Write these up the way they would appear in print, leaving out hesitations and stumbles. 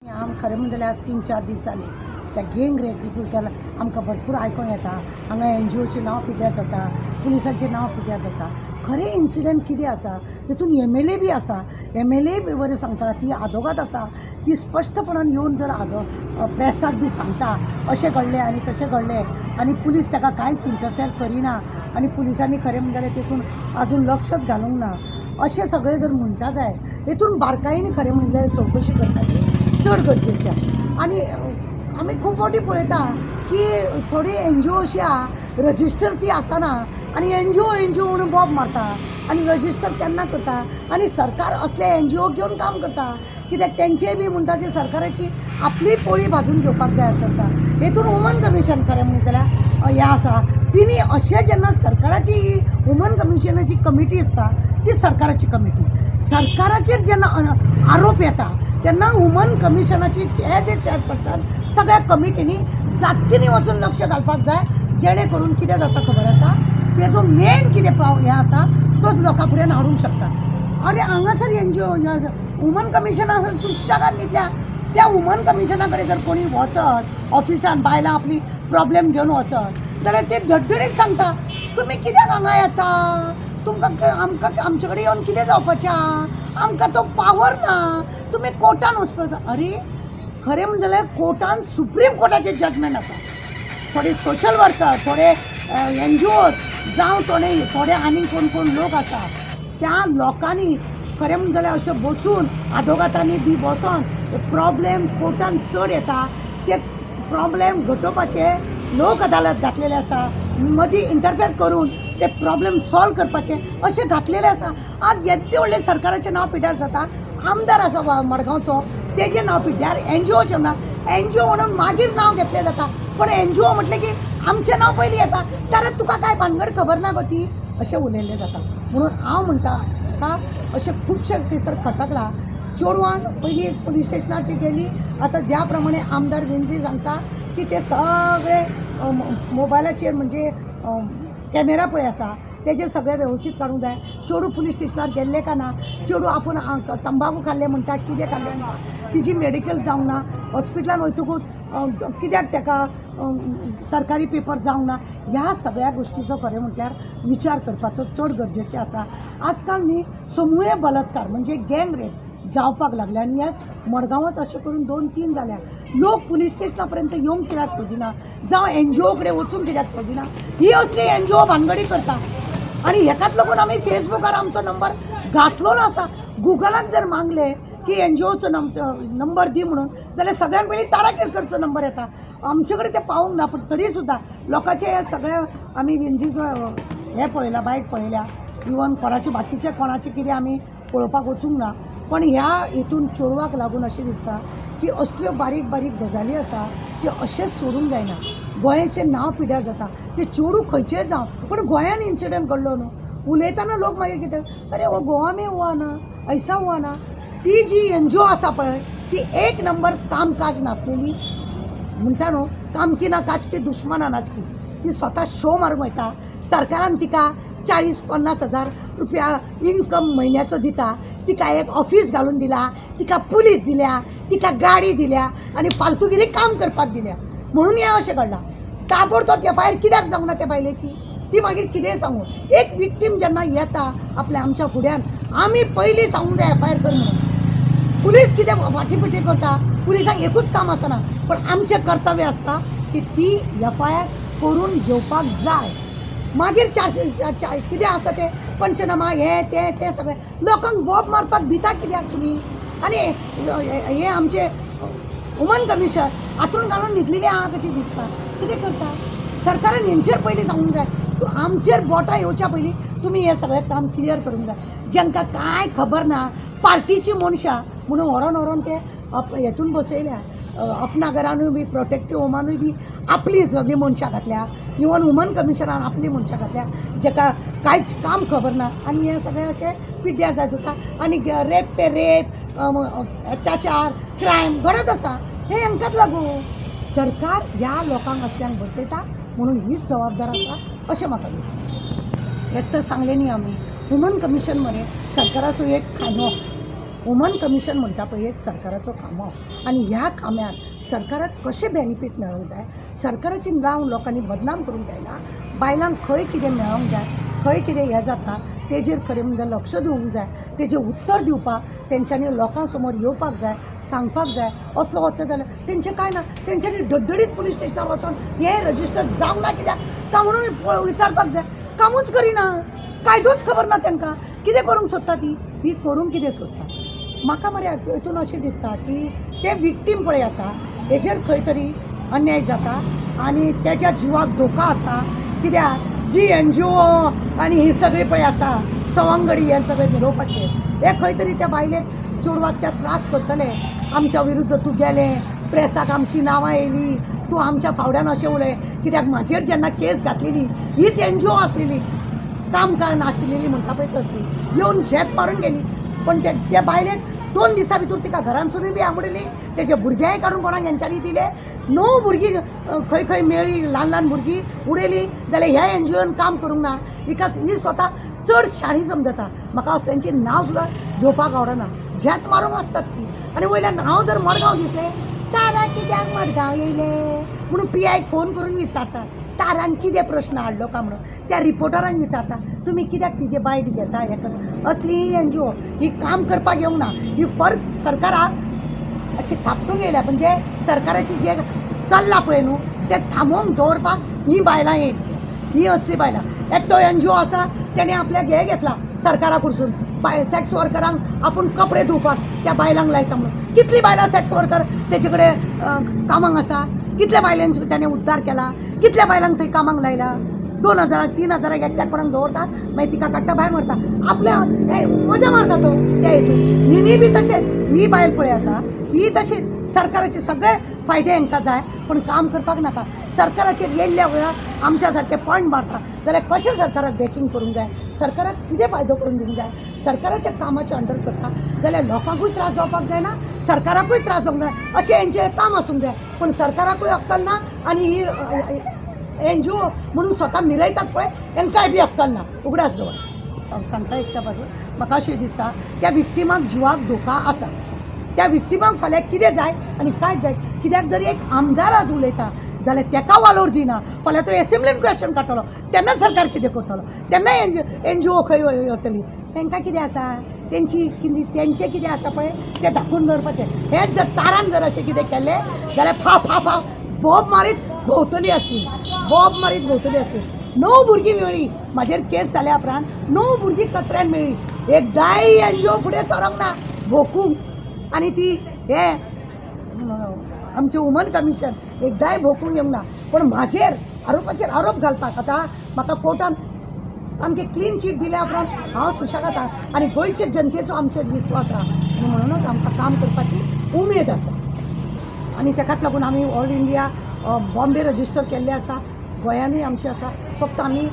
आम खरें म्हणलें जाल्यार आज 3-4 दीस जाले त्या गँग रेप आमकां भरपूर आयकोंक येता. हांगा एनजीओचें नांव पिड्ड्यार जाता, पुलिसांचें नांव पिड्ड्यार जाता. खरें इन्सिडंट कितें आसा तितून एमएलए बी आसा, एमएलए बी बरें सांगता, ती आदोगाद आसा, ती स्पश्टपणान येवन जर आदो प्रेसाक बी सांगता अशें घडलें आनी तशें घडलें आनी पुलीस ताका कांयच इंटरफेर करिना आनी पुलिसांनी खरें म्हणलें जाल्यार तितून आजून लक्षच घालूंक ना अशें सगळें जर म्हणटा जायत हेतून बारकायेन खरें म्हणल्यार चवकशी करपाची चड गरजेची आसा. आनी आमी खूब फावटी पळयता की थोडी एनजीओ अशी आहा रजिस्टर ती आसना आनी एनजीओ एनजीओ म्हणून बोब मारता आनी रजिस्टर केन्ना करता आनी सरकार असले एनजीओ घेवन काम करता कित्याक तेंचेय बी म्हणटा जे सरकाराची आपली पोळी भाजून घेवपाक जाय आसता. हेतून वुमन कमिशन खरें म्हणलें जाल्यार हें आसा. तिणी अशें जेन्ना सरकाराची वुमन कमिशनाची कमिटी आसता ती सरकाराची कमिटी, सरकाराचेर जेन्ना आरोप येता तेन्ना वुमन कमिशनाची एज ए चेअरपर्सन सगळ्या कमिटींनी जातींनी वचून लक्ष घालपाक जाय, जेणे करून कितें जाता खबर आसा तेजो मेन कितें हें आसा तोच लोकां फुड्यान हाडूंक शकता. अरे हांगासर एनजीओ वुमन कमिशन आसा सुशेगाद न्हिदल्या त्या वुमन कमिशना कडेन जर कोणी वचत ऑफिसान बायलां आपली प्रॉब्लेम घेवन वचत जाल्यार ते धडधडीत सांगता तुमी कित्याक हांगा येता, तुमकां आमकां आमचे कडेन येवन कितें जावपाचें आहा, आमकां तो पावर ना, तुमी कोर्टान वचपाक. अरे खरें म्हणलें जाल्यार कोर्टान सुप्रीम कोर्टाचें जजमेंट आसा. थोडे सोशल वर्कर, थोडे एनजीओज जावं थोडे थोडे आनीक कोण कोण लोक आसा त्या लोकांनी खरें म्हणलें जाल्यार अशें बसून आदोगातांनी बी बसोन प्रॉब्लेम कोर्टान चड येता ते प्रॉब्लेम घटोवपाचे लोक अदालत घातलेले आसा, मदीं इंटरफेर करून ते प्रॉब्लेम सॉल्व करपाचे अशें घातलेले आसा. आज येद्दें व्हडलें सरकाराचें नांव पिड्ड्यार जाता, आमदार आसा मडगांवचो तेजें नांव पिड्ड्यार, एनजीओचें नांव, एनजीओ म्हणून मागीर नांव घेतलें जाता पण एनजीओ म्हटलें की आमचें नांव पयलीं येता, तर तुका कांय भानगड खबर ना गो ती अशें उलयल्लें जाता. म्हणून हांव म्हणटा का अशें खुबशें थंयसर खटकलां. चेडवान पयलीं पुलीस स्टेशनार ती गेली, आतां ज्या प्रमाणे आमदार विन्सी सांगता की ते सगळे मोबायलाचेर म्हणजे कॅमेरा पळय आसा तेजेर सगळें वेवस्थीत काडूंक जाय. चेडूं पुलीस स्टेशनार गेल्लें का ना, चेडूं आपूण तंबाकू खाल्लें म्हणटा, कितें खाल्लें म्हणटा, तिजी मेडिकल जावंक ना, हॉस्पिटलान वयतकूच कित्याक ताका सरकारी पेपर जावंक ना, ह्या सगळ्या गोश्टीचो खरें म्हटल्यार विचार करपाचो चड गरजेचें आसा. आजकाल न्ही समूह बलात्कार म्हणजे गँग रेप जावपाक लागले आनी ह्याच मडगांवांत अशें करून 2-3 जाल्या. लोक पुलीस स्टेशना पर्यंत येवंक कित्याक सोदिना, जावं एनजीओ कडेन वचूंक कित्याक सोदिना, ही असली एनजीओ भानगडी करता. आनी हेकाच लागून आमी फेसबुकार आमचो नंबर घातलोलो आसा. गुगलान जर मागलें की एनजीओचो नंबर दी म्हणून जाल्यार सगळ्यान पयलीं तारा केरकरचो नंबर येता. आमचे कडेन तें पावूंक ना पण तरी सुद्दां लोकांचे हे सगळे आमी विन्सीचो हें पळयलां, बायट पळयल्या, इवन कोणाचे बाकीचे कोणाचे कितें आमी पळोवपाक वचूंक ना. पण ह्या हितून चेडवाक लागून अशें दिसता की असल्यो बारीक बारीक गजाली आसा त्यो अशेंच सोडूंक जायना. गोंयचें नांव पिड्ड्यार जाता, तें चेडूं खंयचेंय जावं पण गोंयान इन्सिडंट घडलो न्हू, उलयतना लोक मागीर कितें अरे वो गोवा में हुआ ना, ऐसा हुआ ना. ती जी एनजीओ आसा पळय ती एक नंबर कामकाज नासलेली म्हणटा न्हू, काम की ना काज की दुश्मन अनाज की, ती स्वता शो मारूंक वयता. सरकारान तिका 40-50 हजार रुपया इनकम म्हयन्याचो दिता, तिका एक ऑफीस घालून दिला, तिका पुलीस दिल्या, तिका गाडी दिल्या आनी फालतूगिरी काम करपाक दिल्या, म्हणून हें अशें घडलां. ताबडतोब एफआयआर कित्याक जावंक ना त्या बायलेची, ती मागीर कितेंय सांगू. एक विक्टीम जेन्ना येता आपल्या आमच्या फुड्यान आमी पयलीं सांगूंक जाय एफआयआर कर म्हणून. पुलीस कितें फाटी पिटी करता, पुलिसांक एकूच काम आसना पण आमचें कर्तव्य आसता की ती एफआयआर करून घेवपाक जाय. मागीर चार्ज कितें आसा तें पंचनामा हें तें तें सगळें लोकांक बोब मारपाक दिता कित्याक तुमी. आनी हें आमचें वुमन कमिशन हातून घालून न्हिदलेली आहा कशी दिसता, कितें करता सरकारान हेंचेर पयलीं सांगूंक जाय. आमचेर बोटां येवच्या पयलीं तुमी हें सगळें काम क्लियर करूंक जाय. जांकां कांय खबर ना पार्टीची मनशां म्हणून व्हरोन व्हरोन ते हेतून बसयल्या, अपना घरानूय बी प्रोटेक्टीव होमानूय बी आपली सगळीं मनशां घातल्या, इवन वुमन कमिशनान आपली मनशां घातल्या जेका कांयच काम खबर ना. आनी हें सगळें अशें पिड्ड्यार जायत वता आनी रेप पे रेप, अत्याचार, क्रायम घडत आसा. हें हेंकाच लागून सरकार ह्या लोकांक असल्यांक बसयता म्हणून हीच जबाबदार आसा अशें म्हाका दिसता. हें तर सांगलें न्ही आमी वुमन कमिशन मरे सरकाराचो एक खांदो, वुमन कमिशन म्हणटा पळय एक सरकाराचो खांबो आनी ह्या खांब्यार सरकाराक कशें बेनिफीट मेळोंक जाय, सरकाराचें नांव लोकांनी बदनाम करूंक जायना, बायलांक खंय कितें मेळोंक जाय, खंय कितें हें जाता तेजेर खरें म्हणजे लक्ष दिवंक जाय, तेजें उत्तर दिवपाक तेंच्यांनी लोकां समोर येवपाक जाय, सांगपाक जाय. असलो वता जाल्यार तेंचें कांय ना, तेंच्यांनी धडधडीत पुलीस स्टेशनार वचोन हें रजिस्टर जावंक ना कित्याक काय म्हणून विचारपाक जाय. कामूच करिना, कायदोच खबर ना तांकां, कितें करूंक सोदता ती, ही करूंक कितें सोदता. म्हाका मरे हितून अशें दिसता की ते विक्टीम पळय आसा हेजेर खंय तरी अन्याय जाता आनी तेज्या जिवाक धोका आसा. कित्याक जी एन जी ओ आनी ही सगळी पळय आसा सवंगडी हे सगळें मिरोवपाचें, हे खंय तरी त्या बायलेक चेडवाक त्या त्रास करतले. आमच्या विरुद्ध तूं गेलें, प्रेसाक आमची नांवां येयली, तूं आमच्या फावड्यान अशें उलय. कित्याक म्हाजेर जेन्ना केस घातलेली हीच एन जी ओ आसलेली, कामकार नाचलेली म्हणटा पळय तसली, येवन झेत मारून गेली. पण त्या बायलेक 2 दिसां भितर तिका घरानसुनूय बी आमडली, तेजे भुरग्यांय काडून कोणाक हेंच्यांनी दिले. 9 भुरगीं खंय खंय मेळ्ळी, ल्हान ल्हान भुरगीं उडयली. जाल्यार ह्या एन जी ओन काम करूंक ना. हिका ही स्वता चड शाणी समजता. म्हाका तेंचें नांव सुद्दां घेवपाक आवडना. झेत मारूंक आसतात ती. आनी वयल्यान हांव जर मडगांव दिसलें, तारा कित्याक मडगांव येयलें म्हणून पी आयक फोन करून विचारता, तारान कितें प्रश्न हाडलो काय म्हणून. त्या रिपोर्टरान विचारता तुमी कित्याक तिजे बायट घेता हें करता. असली ही एन जी ओ ही काम करपाक येवंक ना. ही फर्क सरकाराक अशी थापटूंक येयल्या, म्हणजे सरकाराची जे चल्लां पळय न्हू तें थांबोवन दवरपाक ही बायलां येयली, ही असली बायलां. एकटो एन जी ओ आसा तेणें आपल्याक हें घेतलां सरकारा कडसून, बाय सेक्स वर्करांक आपूण कपडे धुवपाक त्या बायलांक लायता म्हणून. कितलीं बायलां सेक्स वर्कर तेजे कडेन कामांक आसा, कितल्या बायलांचो ताणें उद्धार केला, कितल्या बायलांक थंय कामांक लायला. 2000 3000 एकट्याक कोणाक दवरता, मागीर तिका काडटा भायर मारता, आपल्या मजा मारता तो त्या हितून. हिणी बी तशेंच ही बायल पळय आसा ही तशीच सरकाराचे सगळे फायदे हांकां जाय पण काम करपाक नाका. सरकाराचेर येयल्ल्या वेळार आमच्या सारके पॉयंट मारता जाल्यार कशें सरकाराक बॅकिंग करूंक जाय, सरकाराक कितें फायदो करून दिवंक जाय. सरकाराच्या कामाचे अंडर करता जाल्यार लोकांकूय त्रास जावपाक जायना, सरकाराकूय त्रास जावंक जाय, अशें हेंचें काम आसूंक जाय. पूण सरकाराकूय अक्कल ना आनी ही एन जी ओ म्हणून स्वता मिरयतात पळय हेंकांय बी अक्कल ना. उगडास दवर सांगता एकट्या पासून म्हाका अशें दिसता त्या विक्टिमाक जिवाक धोका आसा. त्या विक्टिमाक फाल्यां कितें जाय आनी काय जाय. कित्याक जर एक आमदार आज उलयता जाल्यार तेका वालोर दिना, फाल्यां तो एसेंब्लीन क्वेश्चन काडटलो, तेन्ना सरकार कितें करतलो, तेन्ना एन जी ओ खंय वतली. तांकां कितें आसा, तेंची तेंचें कितें आसा पळय तें धाकून दवरपाचें. हेंच जर तारान जर अशें कितें केलें जाल्यार फा फा फा बोब मारीत भोंवतली आसली, बोब मारीत भोंवतली आसली. 9 भुरगीं मेळ्ळी म्हाजेर केस जाल्या उपरांत, 9 भुरगीं कचऱ्यान मेळ्ळी. एकदांय एन जी ओ फुडें सरोंक ना भोंकूंक. आनी ती हे आमचें वुमन कमिशन एकदांय भोंकूंक येवंक ना. पूण म्हाजेर आरोपाचेर आरोप घालपाक आतां म्हाका कोर्टान सामकें क्लीन चीट दिल्या उपरांत हांव सुशेगाद आसा आनी गोंयचे जनतेचो आमचेर विस्वास आसा आनी म्हणूनच आमकां काम करपाची उमेद आसा. आनी ताकाच लागून आमी ऑल इंडिया बॉम्बे रजिस्टर केल्लें आसा, गोंयानूय आमचें आसा. फक्त आमी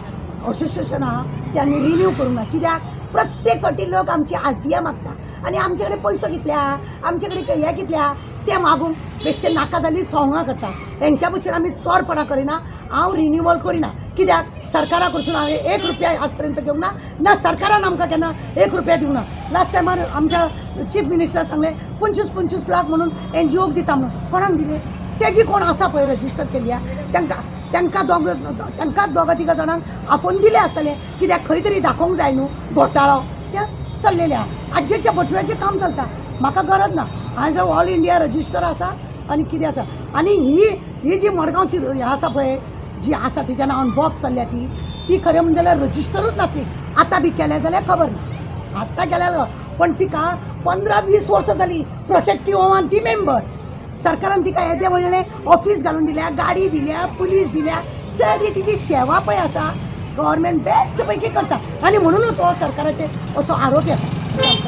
असोसिएशन आहा तें आमी रिन्यू करूंक ना. कित्याक प्रत्येक फावटी लोक आमची आर टी I मागता आनी आमचे कडेन पयसो कितले आहा, आमचे कडेन हें कितलें आहा तें मागूंक बेश्टे नाका जाली सोंगां करता. हेंच्या भशेन आमी चोरपणां करिना, हांव रिन्युअल करिना. कित्याक सरकारा कडसून हांवें 1 रुपया आज पर्यंत घेवंक ना, ना सरकारान आमकां केन्ना 1 रुपया दिवंक ना. लास्ट टायमार आमच्या चीफ मिनिस्टर सांगलें 25-25 लाख म्हणून एन जी ओक दिता म्हणून, कोणाक दिले? तेजी कोण आसा पळय रजिस्टर केल्ली आहा तांकां तांकां दोग तांकां दोगां तिगां जाणांक आपोवन दिले आसतले. कित्याक खंय तरी दाखोवंक जाय न्हू घोटाळो तें चल्लेलें आहा. आजेच्या बटव्याचें काम चलता, म्हाका गरज ना. हांवें जर ऑल इंडिया रजिस्टर आसा आनी कितें आसा. आनी ही ही जी मडगांवची हें आसा पळय जी आसा तिच्या नांवान बॉब चल्ल्या ती ती खरें म्हणजें जाल्यार रजिस्टरूच नासली. आतां बी केलें जाल्यार खबर ना, आतां केल्यार, पण तिका 15-20 वर्सां जालीं प्रोटेक्टीव होमान ती मेंबर. सरकारान तिका येदें व्हडलें ऑफीस घालून दिल्या, गाडी दिल्या, पुलीस दिल्या, सगळी तिची सेवा पळय आसा गव्हर्मेंट बेस्ट पैकी करता. आनी म्हणूनच हो सरकाराचेर असो आरोप येता.